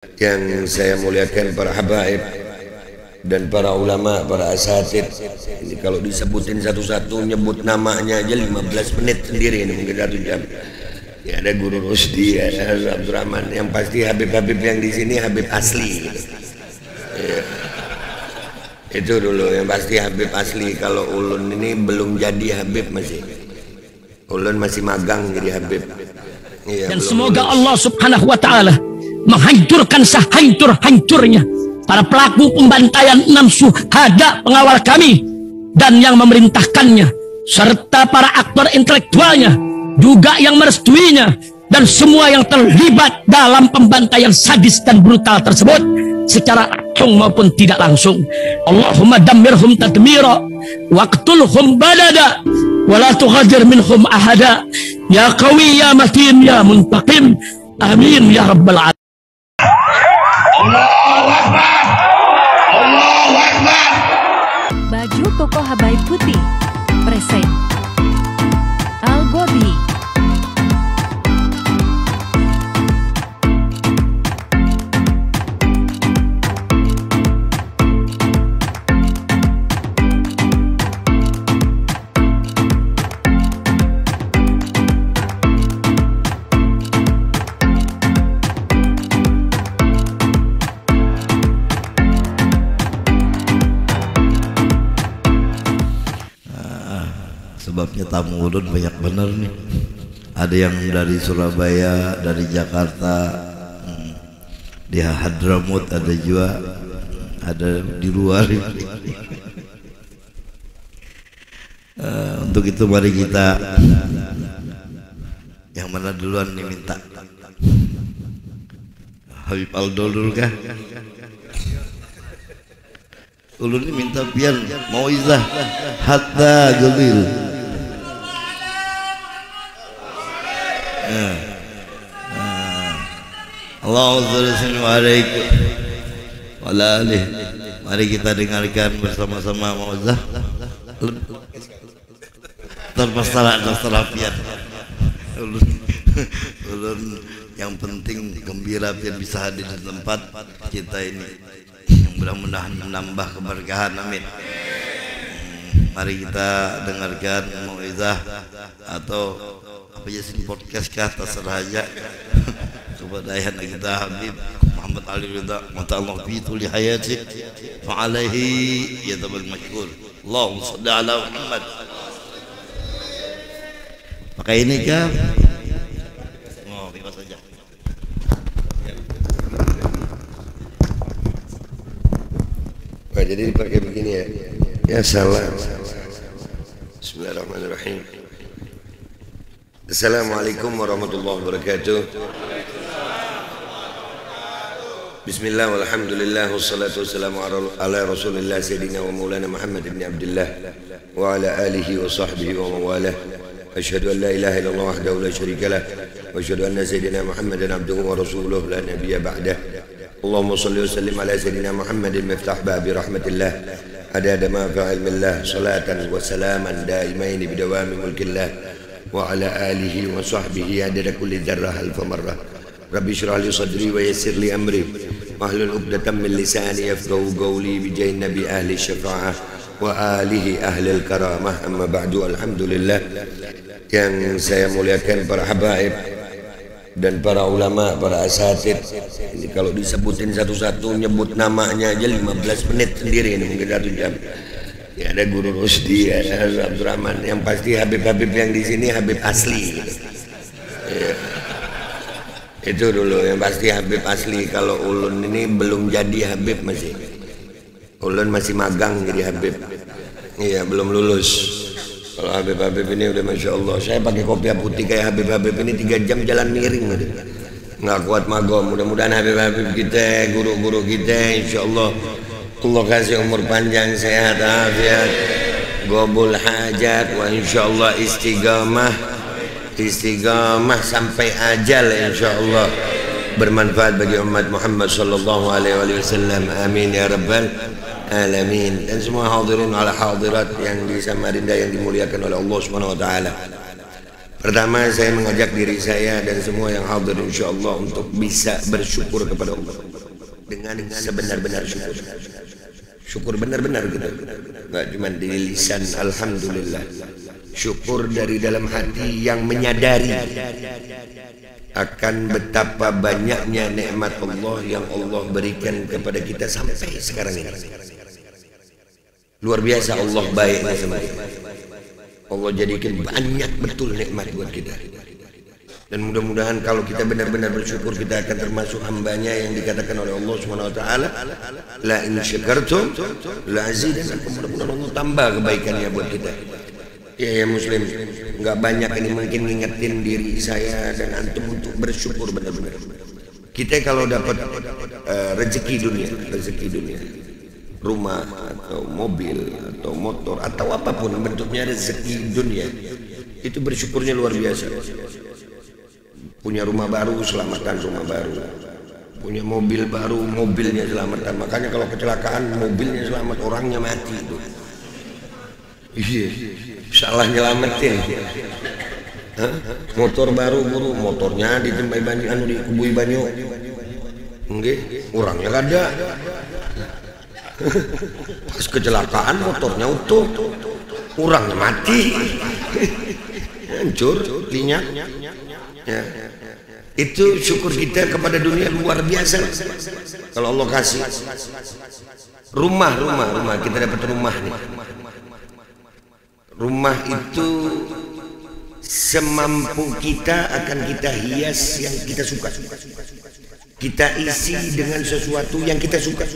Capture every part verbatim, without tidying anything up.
Yang saya muliakan, para habaib dan para ulama, para asatid. Ini kalau disebutin satu-satu, nyebut namanya aja lima belas menit sendiri ini, mungkin satu jam. Ya, ada Guru Rusdi, ada Habib Abdurrahman. Yang pasti Habib-Habib yang di sini Habib asli. Ya. Itu dulu yang pasti Habib asli. Kalau ulun ini belum jadi Habib masih. Ulun masih magang jadi Habib. Iya, dan belum semoga lulus. Allah Subhanahu wa Ta'ala menghancurkan sehancur-hancurnya para pelaku pembantaian enam syuhada pengawal kami dan yang memerintahkannya, serta para aktor intelektualnya, juga yang merestuinya, dan semua yang terlibat dalam pembantaian sadis dan brutal tersebut secara langsung maupun tidak langsung. Allahumma dammirhum tadmira, waqtulhum badada, wa la tughadir minhum ahada. Ya Qawi, Ya Matin, Ya Muntaqim. Amin ya rabbal alamin. Allahu Akbar. Allahu Akbar. Baju koko Habaib Putih. Present. Al Gobi. Ah, sebabnya tamu ulun banyak benar nih. Ada yang dari Surabaya, dari Jakarta, hmm, di Hadramut ada juga, ada di luar. Eh, untuk itu mari kita, yang mana duluan nih minta? Habib Aldo dulu kah? Ulun ni minta pian mauizah hatta gelil. Eh. Eh. Allahumma shalli wa ala alihi. Mari kita dengarkan bersama-sama mauizah. Terpaksa lah, terserah pian. Ulun, ulun yang penting gembira pian bisa hadir di tempat kita ini. Mudah-mudahan menambah keberkahan, amin. Mari kita dengarkan mauizah atau apa ya sih, podcast kah, terserah aja. Kepada ayahanda kita Habib Muhammad Ali Ridha, mata Allah fi tuli hayati, fa alaihi ya tabal masyhur. Allahumma shalli ala Muhammad. Pakai ini kah? Oh, bebas aja. Wah, jadi dipakai begini ya. Ya salah. Bismillahirrahmanirrahim. Assalamualaikum warahmatullahi wabarakatuh. Bismillah, walhamdulillah, wassalatu wassalamu ala, ala rasulillah, sayyidina wa maulana Muhammad ibn Abdillah, wa ala alihi wa sahbihi wa mawalah. Asyhadu an la ilaha illallah wahdahu la syarika lah, wa asyhadu anna sayyidina Muhammadan abduhu wa rasuluh la nabiyya ba'dah. Allahumma salli wa sallim ala sayyidina Muhammadin miftah babi rahmatillah, adada ma fi ilmillah, salatan wa salaman daimaini bidawami mulkillah, wa ala alihi wa sahbihi adada kulli dzarrah alfa marrah. Rabbi shrah li sadri wa yassir li amri, wahlul uqdatam min lisani yafqahu qawli, bijahin nabi ahli syafa'ah wa alihi ahlil karamah, amma ba'du, alhamdulillah. Yang saya muliakan, para habaib dan para ulama, para asatid. Ini kalau disebutin satu-satu, nyebut namanya aja lima belas menit sendiri ini, mungkin satu jam. Ya, ada Guru Rusdi, ada Habib Abdurrahman. Yang pasti Habib-Habib yang di sini Habib asli gitu. Ya. Itu dulu yang pasti Habib asli. Kalau ulun ini belum jadi Habib masih. Ulun masih magang jadi Habib. Iya, belum lulus. Kalau Habib-Habib ini udah masya Allah. Saya pakai kopiah putih kayak Habib-Habib ini tiga jam jalan miring gitu. Nggak kuat magom. Mudah-mudahan Habib-Habib kita, guru-guru kita, insya Allah Allah kasih umur panjang, sehat, afiat, gobul hajat, wa insya Allah istiqamah. Istiqamah sampai ajal, insya Allah bermanfaat bagi umat Muhammad sallallahu alaihi wasallam. Amin ya rabbal alamin. Dan semua hadirin wal hadirat yang di Samarinda yang dimuliakan oleh Allah Subhanahu wa taala. Pertama, saya mengajak diri saya dan semua yang hadir, insya Allah, untuk bisa bersyukur kepada Allah dengan sebenar-benar syukur. Syukur benar-benar gitu. Nggak cuma di lisan, alhamdulillah. Syukur dari dalam hati yang menyadari akan betapa banyaknya nikmat Allah yang Allah berikan kepada kita sampai sekarang ini. Luar biasa Allah baiknya sama kita. Allah jadikan banyak betul nikmat buat kita. Dan mudah-mudahan kalau kita benar-benar bersyukur, kita akan termasuk hambanya yang dikatakan oleh Allah Subhanahu wa taala, "La in syakartum la azidannakum." Mudah-mudahan Allah tambah kebaikannya buat kita. Ya, ya, muslim, nggak banyak ini mungkin ngingetin diri saya dan antum untuk bersyukur benar-benar. Kita kalau dapat eh, rezeki dunia, rezeki dunia, rumah atau mobil atau motor atau apapun bentuknya rezeki dunia, itu bersyukurnya luar biasa. Punya rumah baru, selamatan rumah baru. Punya mobil baru, mobilnya selamatan. Makanya kalau kecelakaan, mobilnya selamat, orangnya mati itu. Iya, salah nyelamatin. Hah? Motor baru buru, motornya ditembai banyu, anu, dikubui banyu. Nggih, orangnya kada. Pas kecelakaan, motornya utuh, orangnya mati. Hancur, lenyap. Ya. Itu syukur kita kepada dunia luar biasa. Kalau Allah kasih rumah, rumah, rumah, kita dapat rumah nih. Rumah itu semampu kita akan kita hias yang kita suka. Kita isi dengan sesuatu yang kita suka.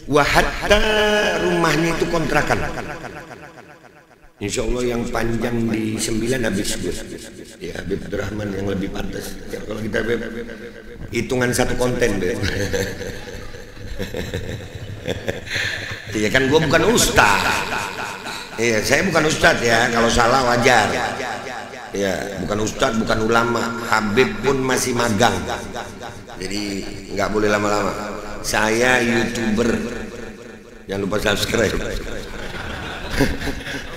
Wa hatta rumahnya itu kontrakan. Insya Allah yang panjang di sembilan habis, Beb. Ya, Habib Abdurrahman yang lebih pantas. Ya, kalau kita, Beb, hitungan satu konten, Beb. Iya kan, gua bukan ustaz. Iya, saya bukan ustaz ya. Kalau salah wajar. Ya, bukan ustaz, bukan ulama. Habib pun masih magang. Jadi nggak boleh lama-lama. Saya YouTuber. Jangan lupa subscribe.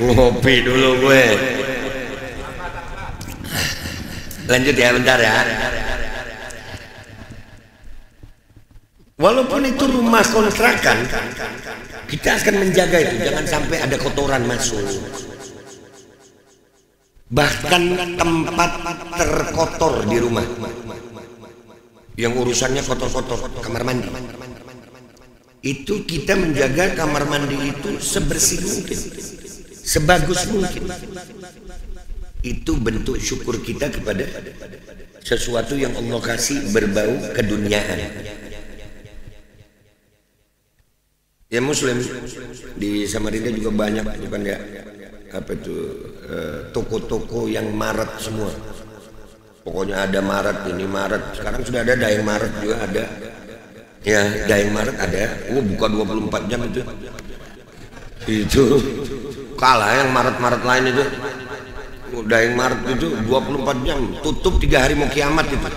Ngopi dulu gue. Lanjut ya, bentar ya. Walaupun itu rumah kontrakan, kita akan menjaga itu, jangan sampai ada kotoran masuk. Bahkan tempat terkotor di rumah, yang urusannya kotor-kotor, kamar mandi, itu kita menjaga kamar mandi itu sebersih mungkin, sebagus mungkin. Itu bentuk syukur kita kepada sesuatu yang Allah kasih berbau keduniaan. Ya, muslim, di Samarinda juga banyak, bukan ya, apa itu, eh, toko-toko yang Maret semua. Pokoknya ada Maret, ini Maret. Sekarang sudah ada Daeng Maret juga ada. Ya, Daeng Maret ada. Oh, buka dua puluh empat jam itu. Itu kalah yang Maret-Maret lain itu. Oh, Daeng Maret itu dua puluh empat jam, tutup tiga hari mau kiamat itu.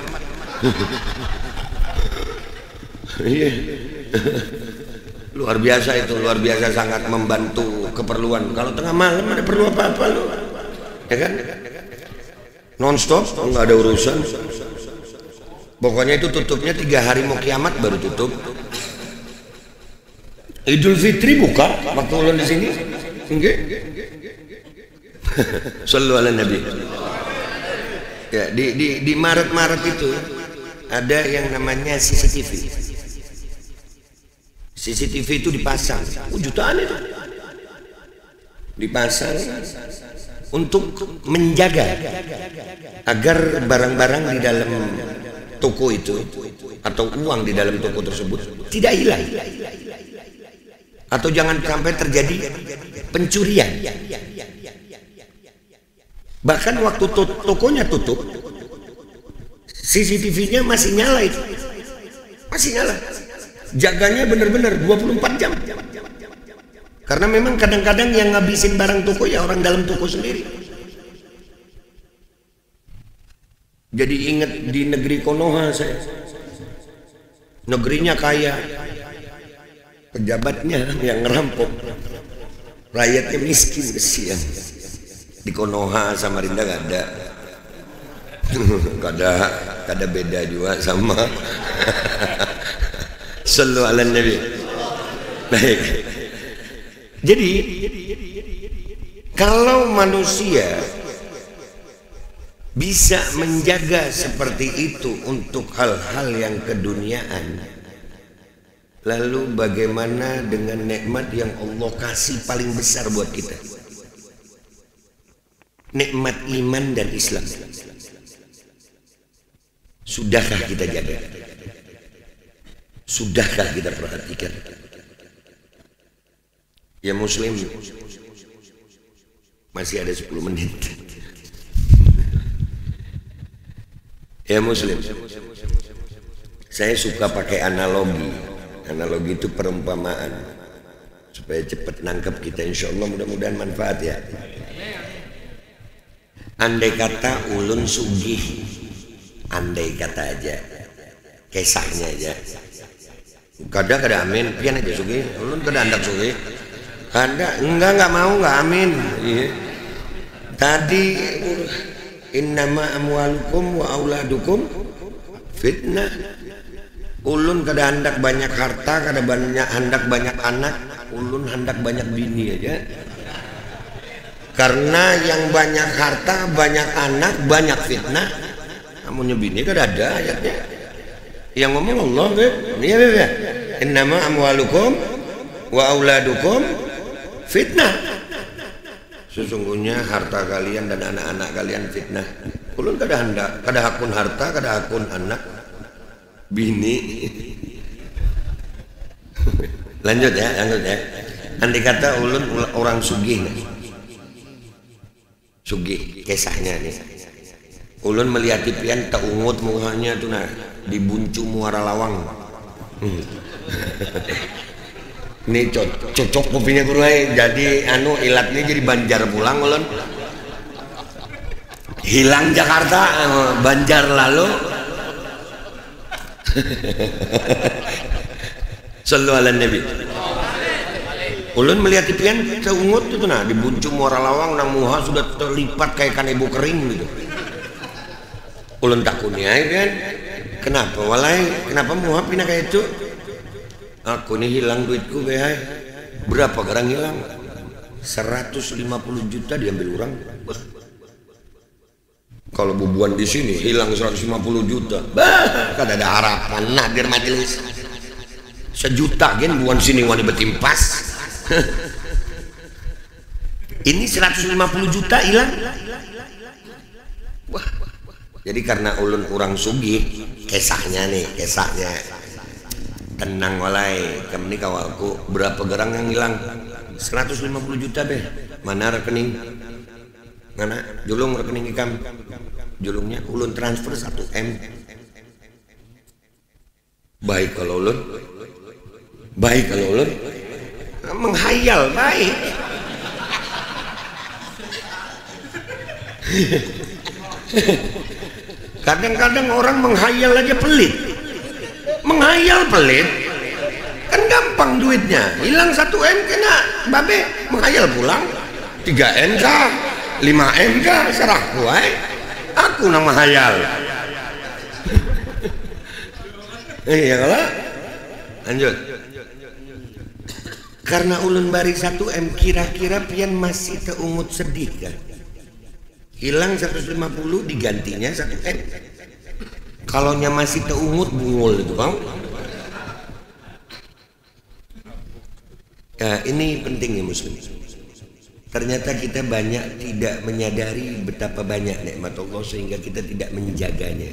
Iya. Luar biasa itu, luar biasa sangat membantu keperluan. Kalau tengah malam ada perlu apa-apa lu, ya kan? Non stop, nggak ada urusan. Pokoknya itu tutupnya tiga hari mau kiamat baru tutup. Idul Fitri buka waktu ulun di sini. Nggih. Sallu ala Nabi. Ya, di di di Maret-Maret itu ada yang namanya C C T V. C C T V itu dipasang, oh, jutaan itu. Dipasang untuk menjaga agar barang-barang di dalam toko itu atau uang di dalam toko tersebut tidak hilang. Atau jangan sampai terjadi pencurian. Bahkan waktu to- tokonya tutup, C C T V-nya masih nyala itu. Masih nyala. Jaganya benar-benar dua puluh empat jam. Karena memang kadang-kadang yang ngabisin barang toko ya orang dalam toko sendiri. Jadi ingat di negeri Konoha saya. Negerinya kaya, pejabatnya yang ngerampok, rakyatnya miskin, kesian. Di Konoha, Samarinda nggak ada. Kada, kada beda jua sama. Sallu ala nabi. Baik. Jadi, kalau manusia bisa menjaga seperti itu untuk hal-hal yang keduniaan, lalu bagaimana dengan nikmat yang Allah kasih paling besar buat kita? Nikmat iman dan Islam. Sudahkah kita jaga? Sudahkah kita perhatikan? Ya Muslim, masih ada sepuluh menit. Ya Muslim, saya suka pakai analogi. Analogi itu perumpamaan. Supaya cepat nangkep kita, insya Allah, mudah-mudahan manfaat ya. Andai kata ulun sugih, andai kata aja, kisahnya aja. Kada, kada amin, pian aja sugih, ulun kada handak sugih. Kada, enggak, enggak mau, enggak amin. Iya. Tadi, innama amwalukum wa auladukum fitnah. Ulun kada handak banyak harta, kada banyak, handak banyak anak, ulun handak banyak bini aja. Karena yang banyak harta, banyak anak, banyak fitnah. Amunnya bini kada ada ayatnya. Yang ngomong Allah, Beb. Iya, Beb, ya. Innama amwalukum wa auladukum fitnah. Sesungguhnya harta kalian dan anak-anak kalian fitnah. Ulun kada handak, kada hakun harta, kada hakun anak, bini. Lanjut ya, lanjut ya. Andai kata ulun ula-, orang sugih nih. Sugih, kisahnya nih. Ulun melihat pian taungut muhanya tuh nah, di Buncu Muara Lawang. Hmm. Ini co-, cocok kopinya guru ai. Jadi anu ilat ini jadi Banjar pulang ulun. Hilang Jakarta, eh, Banjar lalu. Sallu ala nabi. Ulun melihat pian taungut itu nah, di Buncu Muara Lawang nang muha sudah terlipat kayak kanebo kering gitu. Ulun takuni ai pian, kenapa walai, kenapa muha pina kayak itu? Aku ni hilang duitku be ai. Berapa garang hilang? Seratus lima puluh juta diambil orang. Wah. Kalau bubuhan di sini hilang seratus lima puluh juta, bah, kada ada harapan hadir majelis. Sejuta gen buhan sini wani betimpas. Ini seratus lima puluh juta hilang. Wah. Jadi karena ulun orang sugih, kisahnya nih, kisahnya. Tenang walai, kam ni kawalku, berapa garang yang hilang? Seratus lima puluh juta beh. Mana rekening? Ngana, julung rekening ikam. Julungnya ulun transfer satu M. Baik kalau ulun. Baik kalau ulun. Menghayal baik. Kadang-kadang orang menghayal aja pelit. Menghayal pelit. Kan gampang duitnya. Hilang satu M kena babe menghayal pulang. Tiga M kah? Lima M kah? Serah kuai. Aku nang menghayal. Iya kalau? Lanjut. Karena ulun bari satu M, kira-kira pian masih teungut sedih kan? Hilang seratus lima puluh, digantinya satu M. Kalau nya masih teungut, bungul itu, bang. Ya, ini penting ya, Muslim. Ternyata kita banyak tidak menyadari betapa banyak nikmat Allah sehingga kita tidak menjaganya.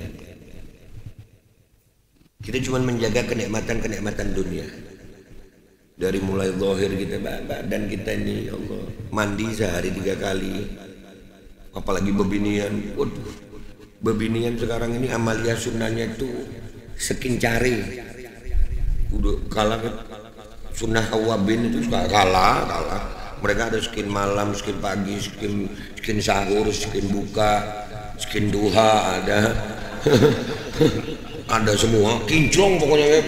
Kita cuma menjaga kenikmatan-kenikmatan dunia. Dari mulai zahir kita, ba-, badan kita ini, ya Allah, mandi sehari tiga kali. Apalagi bebinian, waduh. Bebinian sekarang ini amalia sunnahnya itu skin care. Udah kalah kan? Sunnah awabin itu suka kalah, kalah. Mereka ada skin malam, skin pagi, skin, skin sahur, skin buka, skin duha ada. Ada semua, kinclong pokoknya, Beb.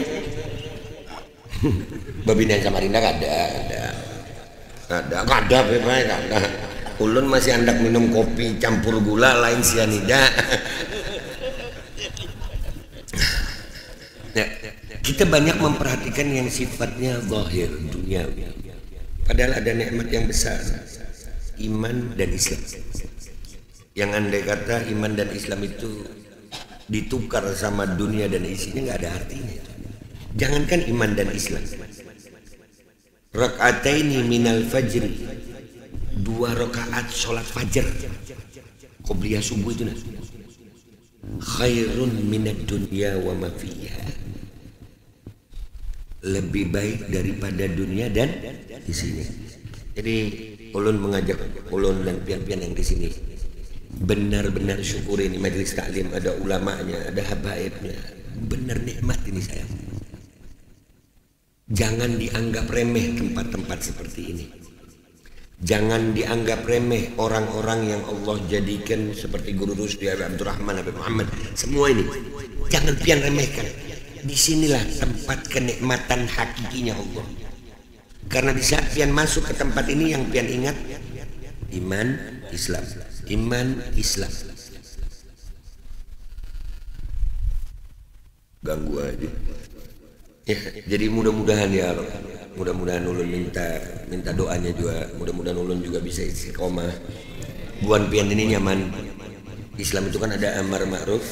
Bebinian Samarinda kada, kada. Kada, kada, Beb, ai, kada. Ulun masih handak minum kopi campur gula lain sianida. Ya, kita banyak memperhatikan yang sifatnya zahir, duniawi. Padahal ada nikmat yang besar, iman dan Islam. Yang andai kata iman dan Islam itu ditukar sama dunia dan isinya, nggak ada artinya itu. Jangankan iman dan Islam. Rak'ataini minal fajri, dua rakaat sholat fajar, qobliyah subuh itu nah, khairun minad dunya wa ma fiha, lebih baik daripada dunia dan isinya. Jadi ulun mengajak ulun dan pian-pian yang di sini benar-benar syukuri ini majelis taklim, ada ulamanya, ada habaibnya. Benar nikmat ini saya. Jangan dianggap remeh tempat-tempat seperti ini. Jangan dianggap remeh orang-orang yang Allah jadikan seperti Guru Rusdi, Habib Abdurrahman, Habib Muhammad. Semua ini jangan pian remehkan. Di sinilah tempat kenikmatan hakikinya Allah. Karena di saat pian masuk ke tempat ini, yang pian ingat iman, Islam, iman, Islam. Ganggu aja. Ya, jadi mudah-mudahan ya, mudah-mudahan ulun minta minta doanya juga, mudah-mudahan ulun juga bisa istiqomah. Buan pian ini nyaman. Islam itu kan ada amar ma'ruf,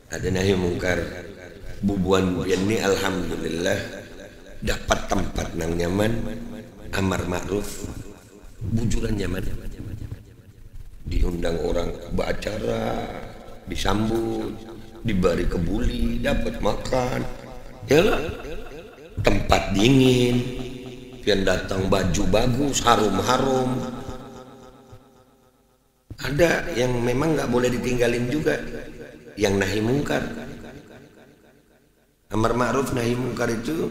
ada nahi mungkar. Bubuan pian ini alhamdulillah dapat tempat nang nyaman, amar ma'ruf, bujuran nyaman. Diundang orang beracara, disambut, diberi kebuli, dapat makan. Yalah, tempat dingin, pian datang baju bagus, harum-harum. Ada yang memang nggak boleh ditinggalin juga, yang nahi mungkar. Amar ma'ruf nahi mungkar itu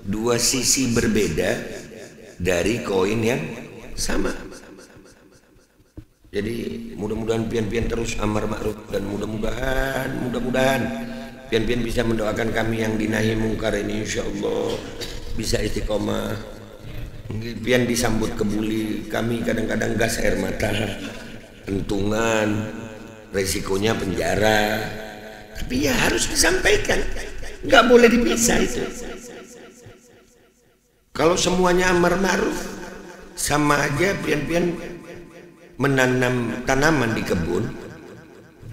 dua sisi berbeda dari koin yang sama. Jadi mudah-mudahan pian-pian terus amar ma'ruf dan mudah-mudahan, mudah-mudahan pian-pian bisa mendoakan kami yang dinahi mungkar ini, insya Allah bisa istiqomah. Pian disambut kebuli, kami kadang-kadang gas air mata, entungan, resikonya penjara. Tapi ya harus disampaikan, nggak boleh dipisah itu. Kalau semuanya amar ma'ruf, sama aja pian-pian menanam tanaman di kebun,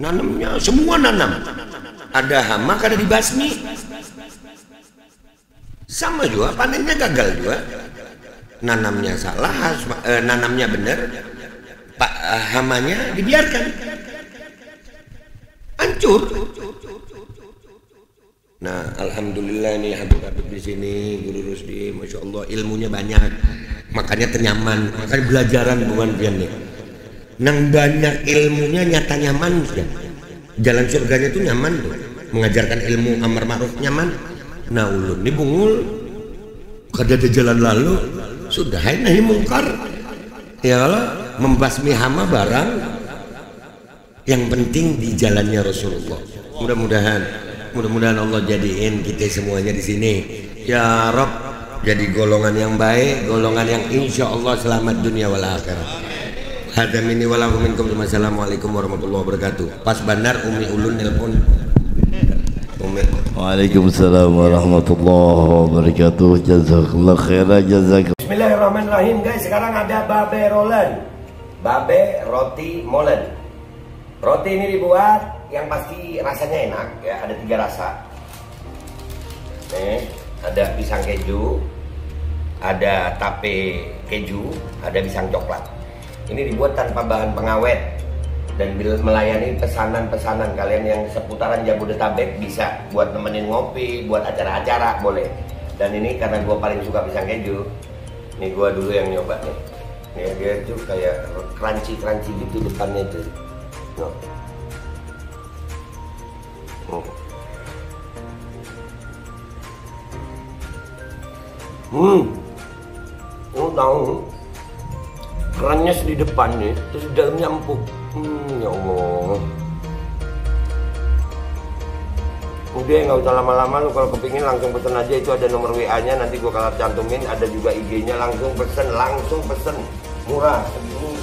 nanamnya semua nanam, ada hama kada dibasmi, sama juga panennya gagal juga. Nanamnya salah, eh, nanamnya benar, pak, eh, hamanya dibiarkan, hancur. Nah, alhamdulillah nih Habib-habib di sini, Guru Rusdi, masya Allah ilmunya banyak, makanya tenyaman, makanya belajaran bukan pian nih. Nang banyak ilmunya nyata nyaman sudah. Jalan surganya tuh nyaman tuh, mengajarkan ilmu amar ma'ruf nyaman. Nah ulun nih bungul, kada ada jalan lalu, sudah aja nahi mungkar, ya kalau membasmi hama barang. Yang penting di jalannya Rasulullah. Mudah-mudahan, mudah-mudahan Allah jadiin kita semuanya di sini. Ya Rob, jadi golongan yang baik, golongan yang insya Allah selamat dunia wal akhirat. Hadza minni wa lakum minkum. Wassalamualaikum warahmatullahi wabarakatuh. Pas banar umi ulun nelpon. Umi. Waalaikumsalam warahmatullahi wabarakatuh. Jazakallah khairan, jazakallah. Bismillahirrahmanirrahim guys, sekarang ada Babe Roland, Babe Roti Molen. Roti ini dibuat yang pasti rasanya enak ya, ada tiga rasa. Nih, ada pisang keju, ada tape keju, ada pisang coklat. Ini dibuat tanpa bahan pengawet dan bil- melayani pesanan-pesanan kalian yang seputaran Jabodetabek, bisa buat nemenin ngopi, buat acara-acara boleh. Dan ini karena gua paling suka pisang keju, nih gua dulu yang nyoba nih. Ya, dia tuh kayak crunchy-crunchy gitu depannya itu. No. Oh. Hmm. Lu tahu, krenyes di depan nih, terus di dalamnya empuk. Hmm, ya Allah. Udah, nggak usah lama-lama, lu kalau kepingin langsung pesen aja, itu ada nomor W A-nya, nanti gua kalau cantumin, ada juga I G-nya, langsung pesen, langsung pesen. Murah, segini.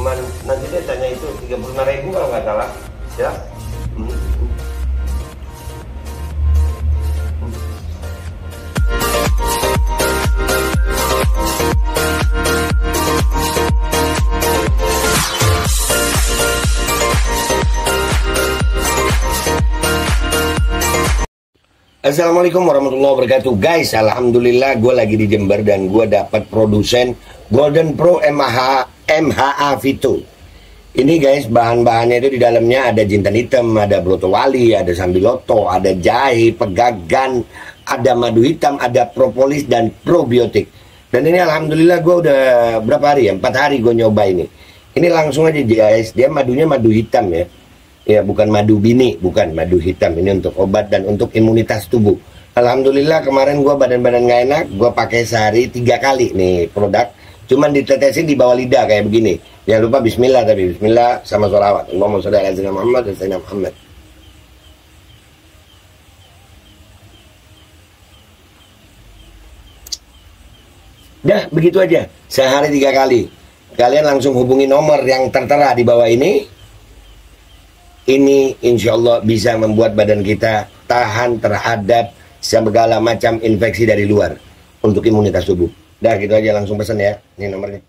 Cuman nanti dia tanya itu tiga puluh lima ribu kalau nggak salah. Ya. Hmm. Assalamualaikum warahmatullahi wabarakatuh. Guys, alhamdulillah gue lagi di Jember dan gue dapat produsen Golden Pro M H M H A Vito. Ini guys, bahan-bahannya itu di dalamnya ada jintan hitam, ada broto wali, ada sambiloto, ada jahe, pegagan, ada madu hitam, ada propolis dan probiotik. Dan ini alhamdulillah gue udah berapa hari ya? Empat hari gue nyoba ini. Ini langsung aja guys, dia madunya madu hitam ya. Ya, bukan madu bini, bukan, madu hitam. Ini untuk obat dan untuk imunitas tubuh. Alhamdulillah kemarin gua badan-badan nggak enak, gua pakai sehari tiga kali nih produk. Cuman ditetesin di bawah lidah kayak begini. Jangan lupa bismillah, tapi bismillah sama sholawat. Allahumma sholli ala sayyidina Muhammad dan sayyidina Muhammad. Dah, begitu aja. Sehari tiga kali. Kalian langsung hubungi nomor yang tertera di bawah ini. Ini insya Allah bisa membuat badan kita tahan terhadap segala macam infeksi dari luar untuk imunitas tubuh. Dah, gitu aja, langsung pesan ya. Ini nomornya.